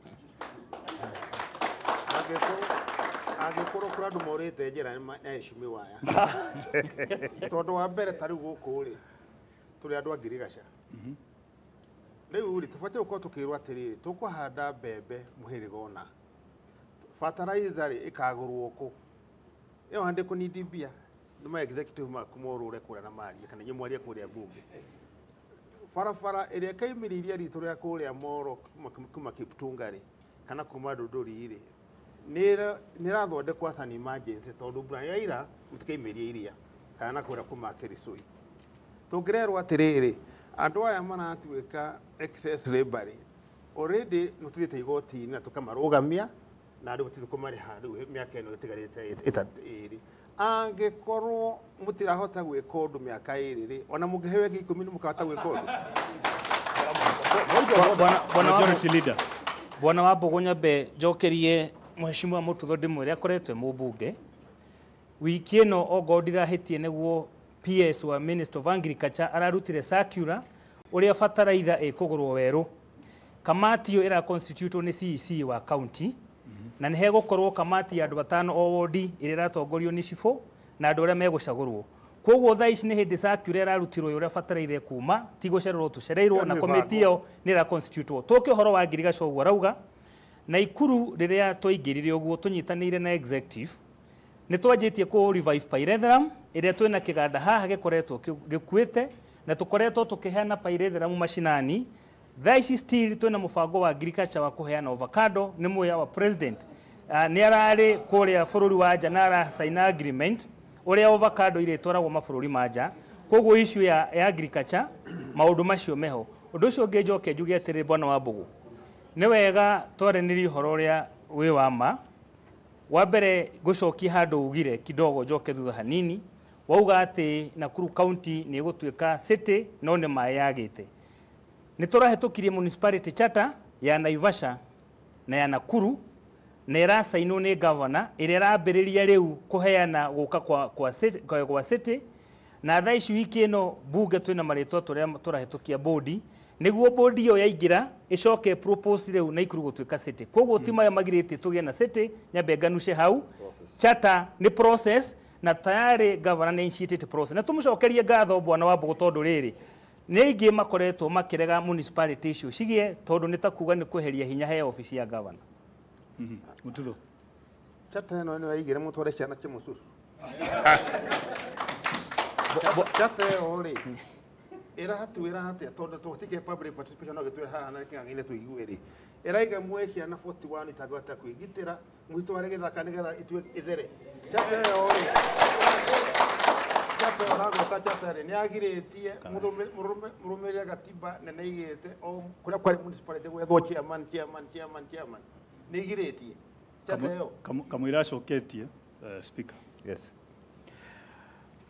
Angĩkorwo kũrĩ andũ morĩte njĩra nĩ aheshimiwa aya, tondũ wa mbere ta rĩu gũkũ rĩ, tũrĩ andũ a ngirigaca. Rĩu rĩ, tũbatiĩ gũkorwo tũkĩrwo atĩrĩrĩ, tũkũhanda mbembe mũhĩrĩga ũna, fertilizer rĩ ĩkagũrwo kũ, ĩyo handĩ kũnindi mbia nĩ ma executive maku morũre kũrĩa na marie kana inyuĩ mwarie kũrĩa mbunge. Barabara ĩrĩa ĩkaimĩria iria ritũ rĩa kũrĩa Moro kuma Kiptunga rĩ, kana kuma Ndũndũri rĩ, nĩ ĩrathondekwo as an emergency, tondũ mbura yaira mũtikaimĩria iria kana na kũrĩa kuma Kĩricũi. Tũngĩrerwo atĩrĩrĩ, andũ aya maratuĩka excess labor rĩ, already nĩ tũthiĩte igoti-inĩ na tũkamarũgamia na andũ gũtirĩ kũmarĩha rĩu mĩaka ĩno ĩtigarĩte 2. Angĩkorwo mũtirahota gwĩka ũndũ mĩaka 2 rĩ, ona mũngĩheo ĩngĩ 10 nĩ mũkahota gwĩka ũndũ. Majority Leader. Bwana Wambũgũ, nyambe njokerie Mheshimiwa Mututho ndĩmwĩre akoretwo e mũmbunge wiki ĩno, ongorwo ndirahĩtie nĩguo PS wa Minister of Agriculture ararutire circular ũrĩa bataraitha ĩkũgũrwo werũ. Kamati ĩyo ĩra constitutwo nĩ CEC wa county, na nĩ hegũkorwo kamati ya andũ 5 o wodi ĩrĩa ĩratongorio nĩ cibũ na andũ arĩa megũcagũrwo. Koguo thaa ici nĩ hĩndĩ circular ĩrarutirwo ya ũrĩa bataraitha ĩkuma, ti gũcererwo tũcereirwo, na Ĩyo nĩ komiti ĩyo nĩ ĩra constitutwo. Tũke ũhoro wa ngirigaca ũguo arauga, Naikuru rĩrĩa twaingĩrire ũguo tũnyitanĩire na executive, nĩ twanjĩtie kũ revive pyrethrum ĩrĩa twĩna kĩganda haha gĩkoretwo gĩkuĩte, na tũkoretwo tũkĩheana pyrethrum macinani. Thaa ici still twĩna mũbango wa agriculture wa kũheana avocado. Nĩ mũya wa president nĩ ararĩ kũrĩa bũrũri wa nja na arasign agreement ũrĩa avocado irĩtwaragwo mabũrũri ma nja. Koguo issue ya agriculture maũndũ macio meho. Ũndũ ũcio ũngĩ njoke njuge atĩrĩ, bwana Wambũgũ, nĩ wega twaranĩrie ũhoro ũrĩa wĩ wa ma. Wa mbere ngũcokia handũ ugire kidogo, njoke thutha hanini, wauga atĩ Nakuru County nĩ ĩgũtuĩka city no nĩ maĩ yagĩte. Nĩ tũrahĩtũkirie municipality charter ya Naivasha na ya Nakuru, na ĩracainwo nĩ governor, ĩrĩa ĩrambĩrĩria rĩu kũheana gũka kwa city. Na thaa ici wiki ĩno bunge twĩna marĩtwa tũrĩa tũrahĩtũkia bodi, nĩguo bodi ĩyo yaingĩra ĩcoke propose rĩu Naikuru gũtuĩka city. Koguo ti maya magirĩtie tũgĩe na city. Nyambe nganuce hau, charter nĩ process na tayari governor nĩ initiated process, na tũmũcokerie ngatho bwana Wambũgũ, tondũ rĩrĩ nĩ aingĩ makoretwo makĩrega municipality icio cigĩe, tondũ nĩ ta kuga nĩ kweheria hinya he obici ya governor. Mututho. Charter ĩno nĩ yaigire mũtware ciana kĩmũcucu. Charter ĩyo rĩ, ĩratwĩra atĩa? Tondũ tũtikĩ public participation, no gĩtwĩre haha na kĩng'ang'i-inĩ tũigue rĩ, ĩraiga muoe ciana 41 itangĩhota kwĩgitĩra, mũitware gĩthaka nĩgetha itue ĩthere. Charter ĩyo rĩ, charter ĩyo ũragweta, charter rĩ, nĩ yagirĩtie mũrũmĩrĩre gatiba na nĩ ĩigĩte o kũrĩa kwarĩ municipality gwethwo chairman, chairman, chairman, chairman. Nĩ ĩgirĩtie charter ĩyo. Kamũira acoketie, Speaker. Yes,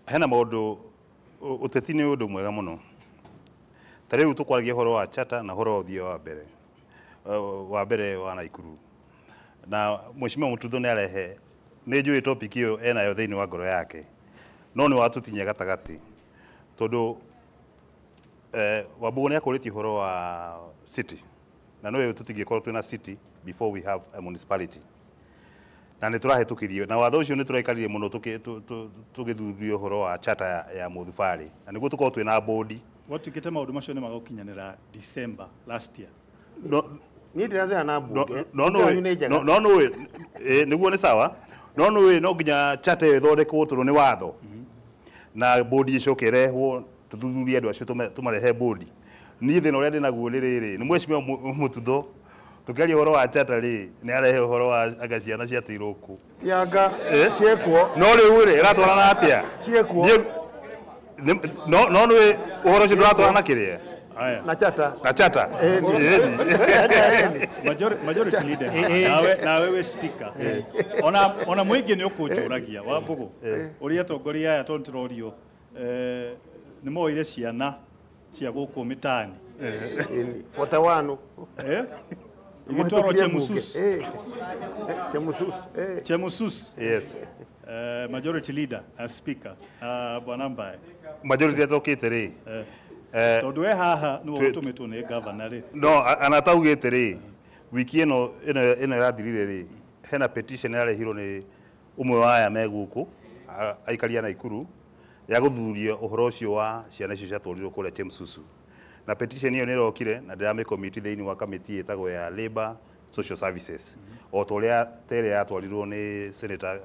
hena maũndũ, ũteti nĩ ũndũ mwega mũno. Ta rĩu tũkwaragia ũhoro wa charter na ũhoro wa ũthii wa mbere wa mbere wa Naikuru, na Mheshimiwa Mututho nĩ arehe, nĩ njũĩ topic ĩyo enayo thĩinĩ wa ngoro yake, no nĩ watũtinyia gatagatĩ, tondũ Wambũgũ nĩ akũrĩtie ũhoro wa city, na no tũtingĩkorwo twĩna city before we have a municipality, na nĩ tũrahĩtũkirio na watho ũcio. Nĩ tũraikarire mũno tũgĩthuthuria ũhoro wa charter ya mũthubarĩ na nĩguo tũkorwo twĩna bodi. Gwatuĩkĩte maũndũ macio nĩ magũkinyanĩra December last year. No. Niĩ ndĩrathĩra na mbunge. No. Mbunge yanyu nĩ njega. No nũĩ nĩguo nĩ sawa, no nũĩ no nginya charter ĩyo ĩthondekwo, tondũ nĩ watho, na bodi ĩcoke ĩrehwo tũthuthurie andũ acio tũmarehe bodi. Niĩ thĩna ũrĩa ndĩnaguo nĩ rĩrĩ, nĩ Mheshimiwa Mututho Tukiaria ũhoro wa chata rĩ, nĩ arehe ũhoro wa anga ciana ciateirwo kũ. Tianga ciekuo. No rĩu rĩ, ĩratwarana atĩa? Ciekuo. No no nĩ ũhoro ũcio ndũratwarana kĩrĩa? Na chata. Na chata. Majority leader. Nawe we speaker. Ona mũingĩ nĩ ũkũnjũragia wa Mbũgũ. Ũrĩa atongoria aya tondũ tũrorio nĩ moire ciana cia gũkũ mĩtaani. 41. Igĩtwarwo Chemusus. Chemusus. Chemusus. Yes. Majority leader as speaker. Bwana Mbae. Majority atokĩte rĩ. Tondũ we haha nĩwe ũtũmĩtwo nĩ governor rĩ. No anataugĩte rĩ, wiki ĩno ĩno ĩrathirire rĩ, hena petition yarehirwo nĩ ũmwe wa aya me gũkũ aikaria Naikuru ya gũthuria ũhoro ũcio wa ciana icio ciatwarirwo kũrĩa Chemususu. Na petition ĩyo nĩ ĩrokire na ndĩramĩkomiti thĩinĩ wa kamĩtĩ ĩtagwo ya Labor Social Services. O ta ũrĩa ta ĩrĩa yatwarirwo nĩ senator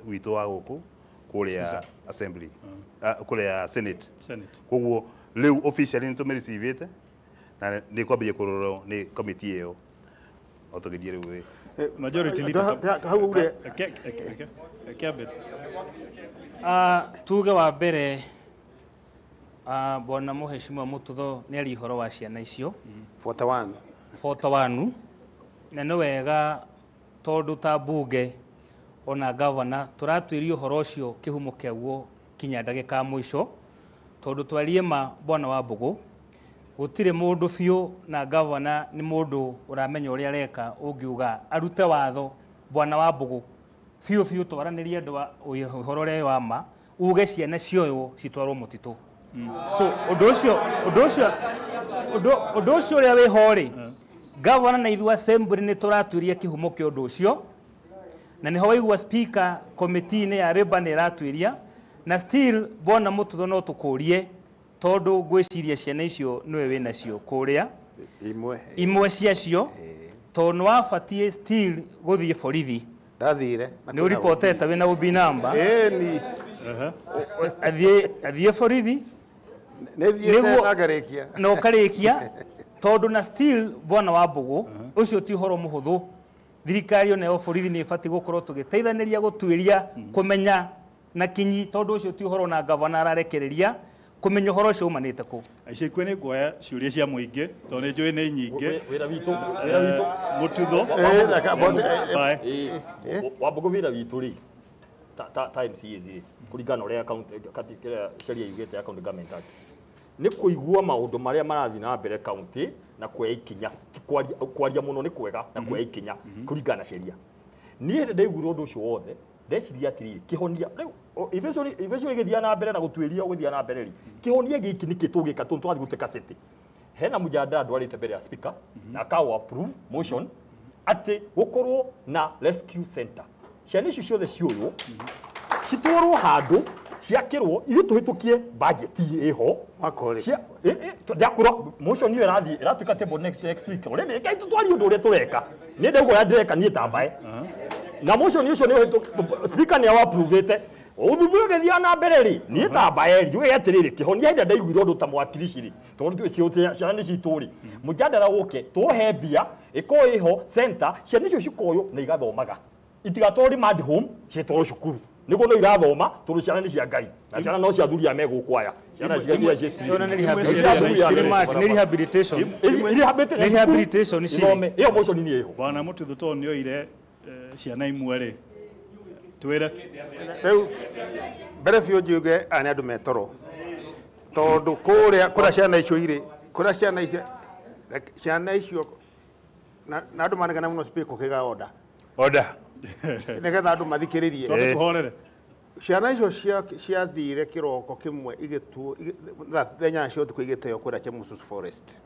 witũ wa gũkũ kũrĩa assembly, kũrĩa Senate. Koguo rĩu officially nĩ tũmĩreceivĩte na nĩ kwambĩrĩria kũrorwo nĩ kamĩtĩ ĩyo. O tũgĩthiĩ rĩu. Majority leader. Hau ure. Tuge wa mbere bwana Mheshimiwa Mututho nĩ aria ũhoro wa ciana icio 41 41 na nĩ wega tondũ ta bunge ona governor tũratuĩria ũhoro ũcio kĩhumo kĩaguo kinya ndagĩka ya mũico tondũ twarie ma bwana wa Mbũgũ gũtirĩ mũndũ biũ na governor nĩ mũndũ ũramenya ũrĩa areka ũngiuga arute watho bwana wa Mbũgũ biũ biũ twaranĩrie andũ ũhoro ũrĩa wa ma uge ciana cioywo citwarwo mũtitũ. So ũndũ ũcio ũrĩa wĩho rĩ, governor na ithuĩ assembly nĩ tũratuĩria kĩhumo kĩa ũndũ ũcio na nĩho waigua speaker committee-inĩ ya Labour nĩ ĩratuĩria na still bwana Mututho no tũkũrie tondũ ngwĩciria ciana icio nĩwe wĩnacio kũrĩa imwe ciacio tondũ nĩ wabatiĩ still gũthiĩ borithi. Ndathire. Nĩ ũripotete wĩna OB number. Athiĩ borithi nĩ na ũkarĩkia tondũ na still bwana wa Mbũgũ ũcio ti ũhoro mũhũthũ. Thirikari onayo borithi nĩ ĩbatiĩ gũkorwo tũgĩteithanĩria gũtuĩria kũmenya na kinyi tondũ ũcio ti ũhoro na gavana ararekereria kũmenya ũhoro ũcio umanĩte kũ. Ica ikuhĩ nĩ nguoya ciũria cia mũingĩ tondũ nĩ njũĩ nĩ nyingĩ. Wĩra witũ Mututho wa Mbũgũ wĩra witũ rĩ ta MCAs rĩ kũringana na ũrĩa kĩrĩa sheria yugĩte ya County Government Act nĩ kũigua maũndũ marĩa marathiĩ na mbere county na kuoya ikinya. Kwaria mũno nĩ kwega na kuoya ikinya kũringana na sheria. Niĩ hĩndĩ ndaiguire ũndũ ũcio wothe ndeciria atĩrĩrĩ kĩhonia rĩu eventually ĩgĩthiĩ na mbere na gũtuĩria gũthiĩ na mbere rĩ kĩhonia gĩkĩ nĩkĩ tũngĩka tondũ tũrathiĩ gũte kaseti hena mũjadala ndwarĩte mbere ya speaker na akawa approve motion atĩ gũkorwo na rescue center ciana icio ciothe cioywo citwarwo handũ ciakĩrwo ithuĩ tũhĩtũkie budget ĩho ndakũra motion ĩyo ĩrathiĩ ĩratuĩka table next week already reke tũtwarie ũndũ ũrĩa tũreka niĩ ndauga ũrĩa ndĩreka niĩ ta Mbae na motion ũcio nĩ speaker nĩ awa-approvĩte ũthuthuria ũgĩthiaga na mbere rĩ niĩ ta Mbae rĩ njuge atĩrĩrĩ kĩhonia hĩndĩ ndaiguire ũndũ ta mwakilishi rĩ tondũ ciana nĩ citũ rĩ mũjadala ũke tũhe mbia ĩkorwo ĩho center ciana icio cikoywo na igathomaga itigatwarwo remand home citwarwo cukuru nĩguo no irathoma tondũ ciana nĩ cia Ngai na ciana no cia athuri aya me gũkũ aya ciana cigathira ciĩ street. Nĩ rehabilitation. Rehabilitation ithome ĩyo motion nĩ ĩho. Bwana Mututho tondũ nĩ oire ciana imwe rĩ twĩre rĩu mbere biũ njuge aya nĩ andũ me toro tondũ kũrĩa kũrĩa ciana icio irĩ kũrĩa ciana icio na andũ manegena mũno speaker ũkĩga order order nĩgetha andũ mathikĩrĩrie tũhorere ciana icio ciathire kĩroko kĩmwe igĩtuo thaa inyanya cia ũtukũ igĩteo kũrĩa Chemusus Forest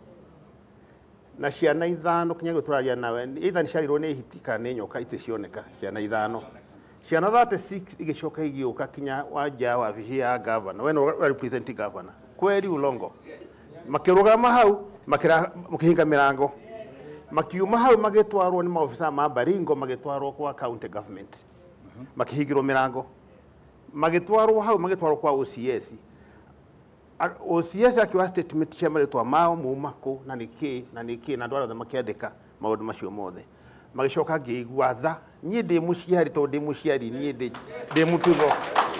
na ciana ithano kinya gĩu tũraria nawe either nĩ ciarirwo nĩ hiti kana nĩ nyoka iticioneka ciana ithano ciana 36 igĩcoka igĩũka kinya wanja wabici ya governor we nĩwe represent governor kweri ulongo makĩrũgama hau makĩhinga mĩrango makiuma hau magĩtwarwo nĩ maobisa ma Baringo magĩtwarwo kwa county government makĩhingĩrwo mĩrango magĩtwarwo hau magĩtwarwo kwa OCS OCS akiwa statement cia marĩtwa mao muma kũ na nĩkĩ na nĩkĩ na andũ arĩa othe makĩandĩka Maũndũ macio mothe magĩcoka ngĩigua tha. Niĩ ndĩ mũciari, tondũ ndĩ mũciari, niĩ ndĩ mũtugo,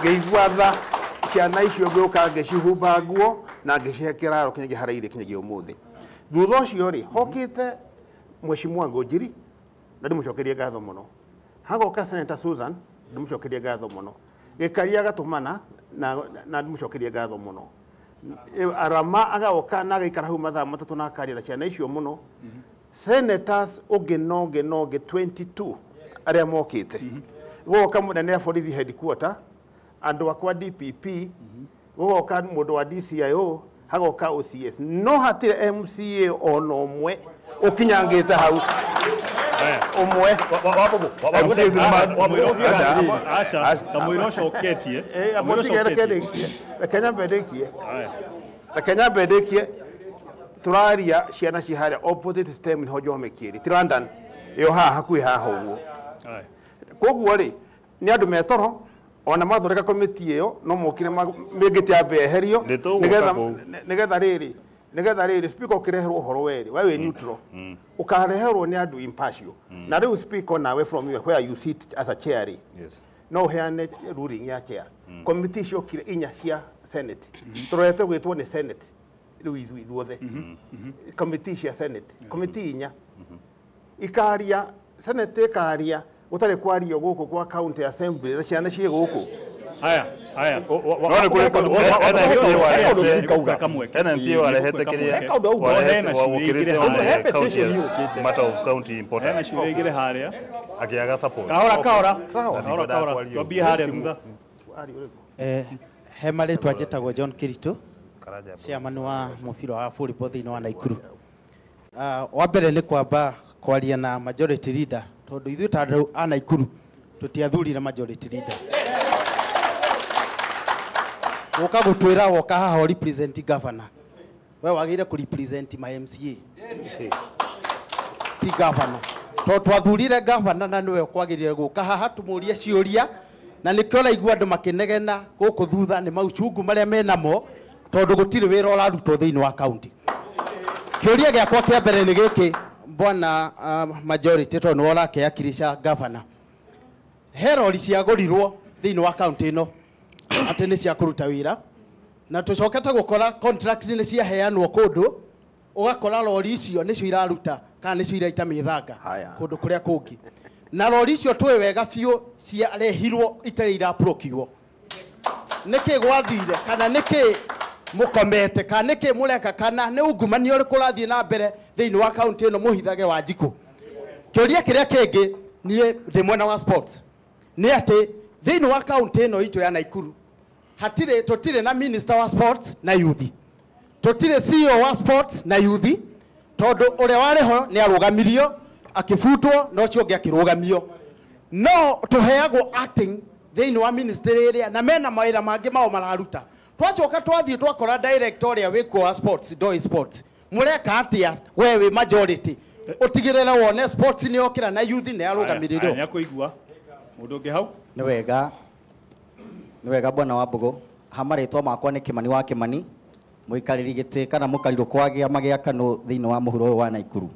ngĩigua tha ciana icio, ngĩũka ngĩcihumba nguo na ngĩcihe kĩraro kinyagia harĩa irĩ kinyagia ũmũthĩ. Thutha ũcio rĩ, hokĩte Mheshimiwa Ngũnjiri na ndĩmũcokerie ngatho mũno, hagoka Senator Susan, ndĩmũcokerie ngatho mũno, Gĩkaria agatũmana na ndĩmũcokerie ngatho mũno, Arama agoka na agaikara hau mathaa 3 na akaria na ciana icio mũno. Senators ũngĩ na ũngĩ na ũngĩ 22 arĩa mokĩte, gũgoka mũnene wa borithi headquarter, andũ akwa DPP, gũgoka mũndũ wa DCIO, hagoka OCS, no hatirĩ MCA ona ũmwe ũkinyangĩte hau ũmwe. Aca, kamũira ũcoketie. Reke nyambe ndĩkie, reke nyambe ndĩkie. Tũraria ciana ci harĩa opposite STEM, nĩho Njome kĩrĩ, ti London ĩyo, haha hakuhĩ haha ũguo. Koguo rĩ, nĩ andũ metoro ona mathondeka komiti ĩyo no mokire mĩngĩ yambe eherio nĩgetha rĩrĩ, nĩgetha rĩrĩ speaker ũkĩreherwo ũhoro werĩ we wĩ neutral, ũkareherwo nĩ andũ impartial. Na rĩu speaker, nawe from where you sit as a chair rĩ, no ũheane ruling ya chair. Komiti ciokire inya cia senate, tũrorete gwĩtwo nĩ senate rĩu ithuĩ ithuothe, komiti cia senate, komiti inya ikaria, senate ikaria gũtarĩ kwario gũkũ kwa county assembly na ciana ciĩ gũkũ. Haya, haya. No nĩ kũrĩ ena MCA warehete kĩrĩa warehete matter of county importance. Hena ciũria igĩrĩ harĩa. Akĩaga support. Kahora kahora kahora kahora, twambie harĩa thutha. He marĩtwa njĩtagwo John Kiritu, chairman wa mũbira wa volleyball thĩinĩ wa Naikuru. Wa mbere nĩ kwamba kwaria na majority leader, tondũ ithuĩ ta andũ a Naikuru tũtiathurire majority leader gũka gũtwĩra woka haha represent governor. We wagĩrĩire kũ represent ma MCA, ti governor, tondũ twathurire governor na nĩwe kwagĩrĩire gũka haha tũmũrie ciũria. Na nĩkĩo ũraigua andũ makĩnegena gũkũ thutha nĩ mauchungu marĩa menamo, tondũ gũtirĩ wĩra ũrarutwo thĩinĩ wa county. Kĩũria gĩakwa kĩa mbere nĩ gĩkĩ, bwana majority, tondũ nĩwe ũrakeakirisha governor, he rori ciagũrirwo thĩinĩ wa county ĩno atĩ nĩ cia kũruta wĩra, na tũcokete gũkora contract nĩ ciaheanwo kũndũ, ũgakora rori icio nĩcio iraruta kana nĩcio iraita mĩthanga kũndũ kũrĩa kũngĩ, na rori icio tũĩ wega biũ ciarehirwo itarĩ iraprocure. Nĩkĩ gwathire, kana nĩkĩ mũkomete, kana nĩkĩ mũreka, kana nĩ ungumania ũrĩkũ ũrathiĩ na mbere thĩinĩ wa kaunti ĩno mũhithage wa njikũ? Kĩũria kĩrĩa kĩngĩ, niĩ ndĩ mwena wa sports, nĩ atĩ thĩinĩ wa kaunti ĩno itũ ya Naikuru hatirĩ, tũtirĩ na minister wa sports na youth, tũtirĩ CEO wa sports na youth, tondũ ũrĩa warĩ ho nĩ arũgamirio akĩbutwo na ũcio ũngĩ akĩrũgamio, no tũheagwo acting thĩinĩ wa ministry ĩrĩa na mena mawĩra mangĩ mao mararuta. Twacoka twathiĩ twakora director ũrĩa wĩkuo wa sports, Doi Sports, mũreka atĩa? We wĩ majority, ũtigĩrĩre wone sports nĩ yokĩra na youth nĩ yarũgamĩrĩrwo. Nĩ akũigua. Mũndũ ũngĩ hau. Nĩ wega, nĩ wega bwana wa Mbugu. Ha marĩtwa makwa nĩ Kimani wa Kimani, mũikarĩri gĩtĩ kana mũkarirũ kwa kĩama gĩa KANU thĩinĩ wa mũhuro ũyũ wa Naikuru.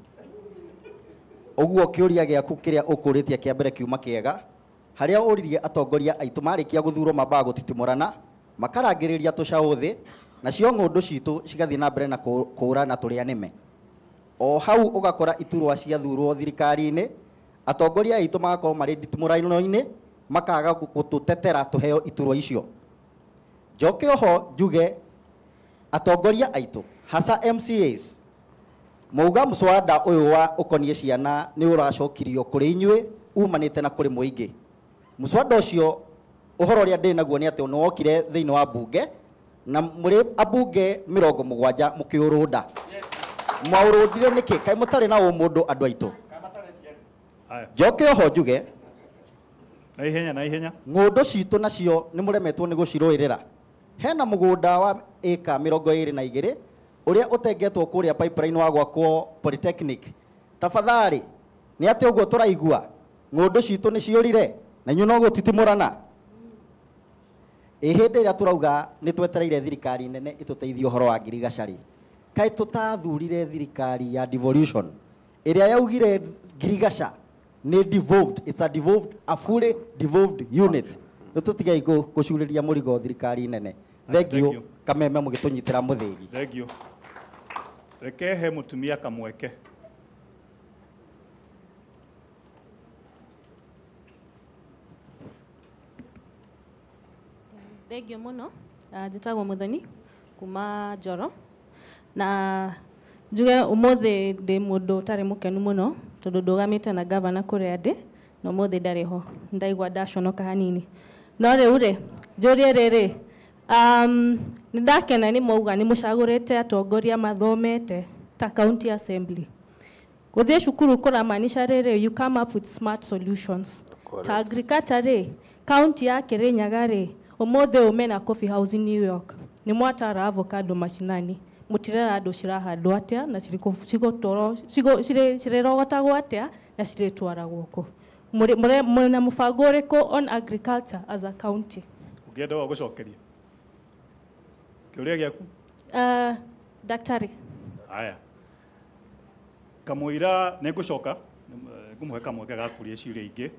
Ũguo kĩũria gĩaku kĩrĩa ũkũrĩtie kĩa mbere kiuma kĩega, harĩa ũririe atongoria aitũ marĩkia gũthurwo mambaga gũtitimũrana, makarangĩrĩria tũcaũ thĩ, nacio ng'ũndũ citũ cigathiĩ na mbere na kũũra na tũrĩa nĩme. O hau ũgakora iturwa ciathurwo thirikari-inĩ, atongoria aitũ magakorwo marĩ nditimũrano-inĩ, makaga gũtũtetera tũheo iturwa icio. Njoke oho njuge atongoria aitũ hasa MCAs mauga mũswada ũyũ wa ũkoniĩ ciana nĩ ũracokirio kũrĩ inyuĩ umanĩte na kũrĩ mũingĩ. Mũswada ũcio ũhoro ũrĩa ndĩ naguo nĩ atĩ nĩ wokire thĩinĩ wa bunge na mũrĩ abunge 70 mũkĩũrũnda. Mwaũrũndire nĩkĩ? Kaĩ mũtarĩ na ũmũndũ andũ aitũ? Njoke oho njuge na ihenya, na ihenya, ng'ũndũ citũ nacio nĩ mũremetwo nĩ gũcirũĩrĩra. Hena mũgũnda wa ĩka 22 ũrĩa ũtengetwo kũrĩa pipeline wa gwakwo Polytechnic. Tafadhali, nĩ atĩ ũguo tũraigua ng'ũndũ citũ nĩ ciũrire na inyuĩ no gũtitimũrana. Ĩ hĩndĩ ĩrĩa tũrauga nĩ twetereire thirikari nene ĩtũteithie ũhoro wa ngirigaca rĩ, kaĩ tũtathurire thirikari ya devolution Ĩrĩa yaugire ngirigaca nĩ devolved, it's a devolved, a fully devolved unit. Nĩ tũtigei gũcurĩria mũrigo thirikari nene. Thank Thank you. you Kameme mũgĩtũnyitĩra mũthĩgi. Thank you. Reke he mũtumia kamweke. Thengio mũno. Njĩtagwo Muthoni kuma Njoro na njuge ũmũthĩ ndĩ mũndũ ũtarĩ mũkenu mũno tondũ ndũgamĩte na gavana kũrĩa ndĩ na ũmũthĩ ndarĩ ho, ndaigua ndaconoka hanini. No rĩu rĩ, njũrie rĩrĩ, nĩ ndakena nĩ mwauga nĩ mũcagũrĩte atongoria mathomete ta county assembly. Gũthiĩ cukuru kũramaanisha rĩrĩ, you come up with smart solutions. Ta agriculture rĩ, county ya Kirinyaga rĩ, ũmũthĩ ũyũ mena coffee house in New York. Nĩ mwatara avocado mashinani, mũtirera andũ cirahandwo atĩa na cigũtwarwo cirĩrogotagwo atĩa na cirĩtwaragwo kũ. Mũrĩ na mũbango ũrĩkũ on agriculture as a county? Ũngĩenda wa gũcokeria kĩũria gĩaku. Daktari. Aya, kamũira nĩ ngũcoka ngũmũhe kamweke ga kũria ciũria ingĩ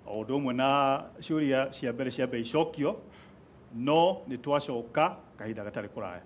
o ũndũ ũmwe na ciũria cia mbere cia mbere icokio, no nĩ twacoka kahinda gatarĩ kũraya.